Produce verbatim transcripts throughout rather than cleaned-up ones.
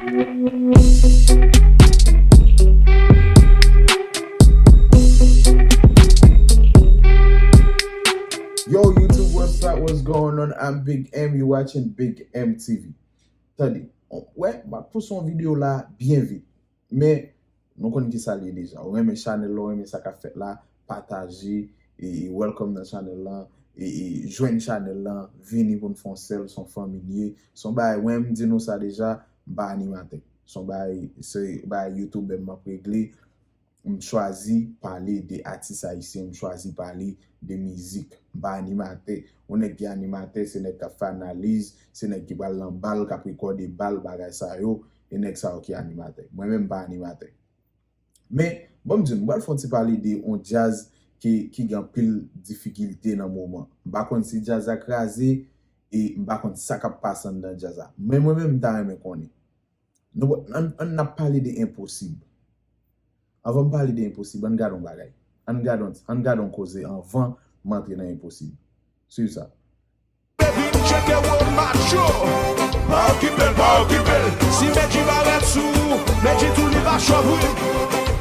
Yo, YouTube, what's up? What's going on? I'm Big M. You watching Big M T V. Tande, wè, m ap pouse yon videyo la byen vit. Men, nou konn ki sa l ye deja. Ou renmen chanèl la, ou renmen sa k ap fèt la, pataje, e, e welcome nan chanèl lan, e, e jwenn chanèl lan, vini pou n fè yon sèl, se yon fanmi n ye. Se yon bagay, mwen, m di nou sa deja, m pa animatè. Se yon bagay, se bagay YouTuber m ap regle. M chwazi pale de atis ayisyen, m chwazi pale de mizik. M pa animatè. Yon nèg ki animatè, se nèg k ap fè analiz, se nèg ki pral nan bal, k ap rekòde bal, bagay sa yo, e nèg sa yo ki animatè. Mwen menm, m pa animatè. Men, ban m di nou, m pral fè yon ti pale de yon djaz ki, ki gen anpil difikilte nan moman. M pa konn si djaz la kraze, e m pa konn sa k ap pase anndan djaz la. Men mwen menm, m ta renmen konnen. Nou, ann, ann n ap pale de enposib. Anvan m pale de enposib, ann gade yon bagay. Ann gade yon, ann gade yon koze anvan m antre nan enposib. Swiv sa. Baby, m tcheke wo macho. Pa okipe l, pa okipe l. Si Medji parèt sou ou, Medji tou li pa cho vre.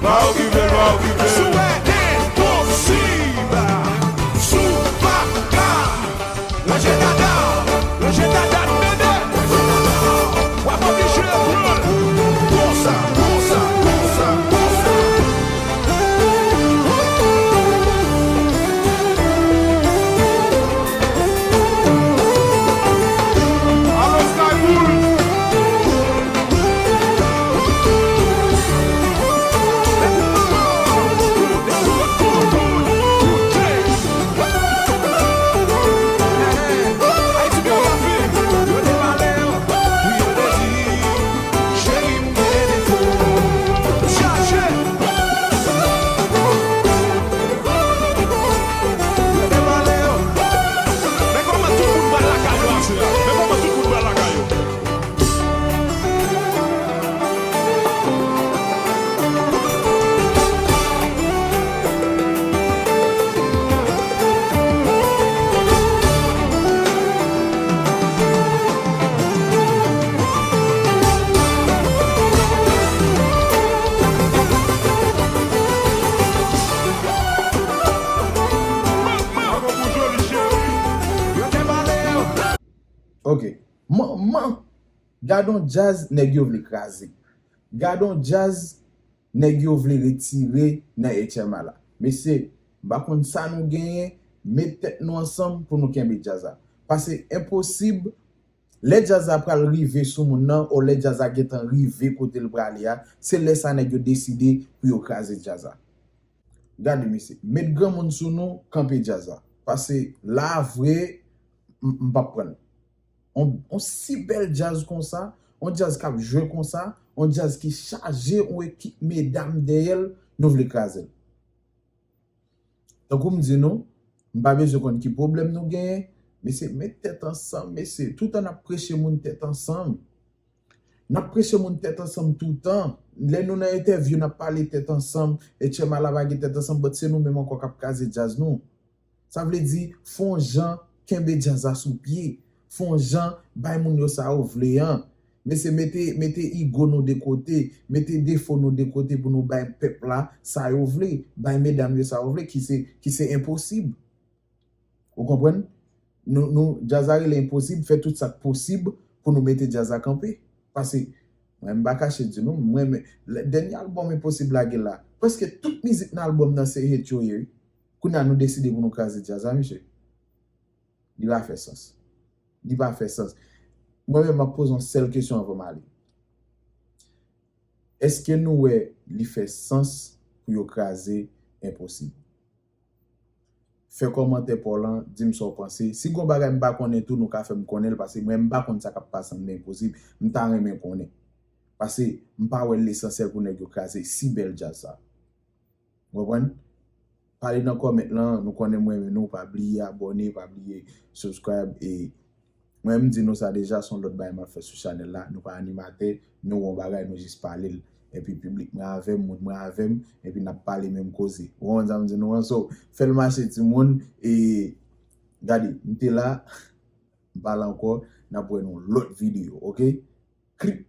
Pa okipe l, pa okipe l. Sou enposib. Sou pa ka. Ranje dada, ranje dada, bebe. W ap oblije pran l. Konsa, konsa, konsa, konsa. Alò, Skyboul. Ok. Manman! Gade yon djaz nèg yo vle kraze. Gade yon djaz nèg yo vle retire nan H M A la. Mesye, m pa konn sa nou genyen, met tèt nou ansanm pou nou kenbe djaz la. Pase enposib, lè djaz la pral rive sou moun nan, o lè djaz la gentan rive kote l prale a, se lè sa nèg yo deside pou yo kraze djaz la. Gade, mesye, met granmoun sou nou, kanpe djaz la. Pase la vre, m, m p ap pran l. On, on si bèl djaz konsa, on djaz k ap jwe konsa, on djaz ki chaje on ekip medam dèyè l, nou vle kraze l. Tankou m di nou, m pa bezwen konn ki pwoblèm nou genyen, mesye, met tèt ansanm, mesye. Toutan n ap preche moun tèt ansanm. N ap preche moun tèt ansanm toutan. Lè nou nan entèvyou, n ap pale tèt ansanm, H M A la pa gen tèt ansanm, but se nou menm ankò k ap kraze djaz nou. Sa vle di, fè on jan, kenbe djaz la sou pye. Fè on jan, bay moun yo sa yo vle an. Mesye, mete, mete ego nou de kote, mete defo nou de kote pou nou bay pèp la sa yo vle, bay medam yo sa yo vle, ki se, ki se enposib. Ou konprann? Nou, nou, djaz la rele enposib, fè tout sa k posib pou nou mete djaz la kanpe. Pase, mwen, m pa kache di nou, mwen, men, lè, dènye albòm Enposib lage la, prèske tout mizik nan albòm nan se hit yo ye, wi. Kounye a nou deside pou nou kraze djaz la, mesye. Li pa fè sans. Li pa fè sans. Mwen menm, m ap poze yon sèl kesyon anvan m ale. Èske nou wè li fè sans pou yo kraze Enposib? Fè kòmantè pa w lan, di m sa w panse. Si gon bagay m pa konnen tou, nou ka fè m konnen l, paske mwen, m pa konn sa k ap pase anndan Enposib. M ta renmen konnen. Paske m pa wè l esansyèl pou nèg yo kraze si bèl djaz sa. Ou konprann? Pale nan kòmant lan, nou konnen m renmen nou, pa bliye abòne, pa bliye subscribe, e mwen m di nou sa deja, se yon lòt bagay m ap fè sou chanèl la, nou pa animatè, nou wè yon bagay, nou jis pale l. Epi piblik mwen avè m, moun mwen avè m, epi n ap pale menm koze. Ou konprann sa m di nou an? So, fè l mache timoun, e gade, m te la, m pa la ankò, n ap wè nan lòt videyo, oke? Krik!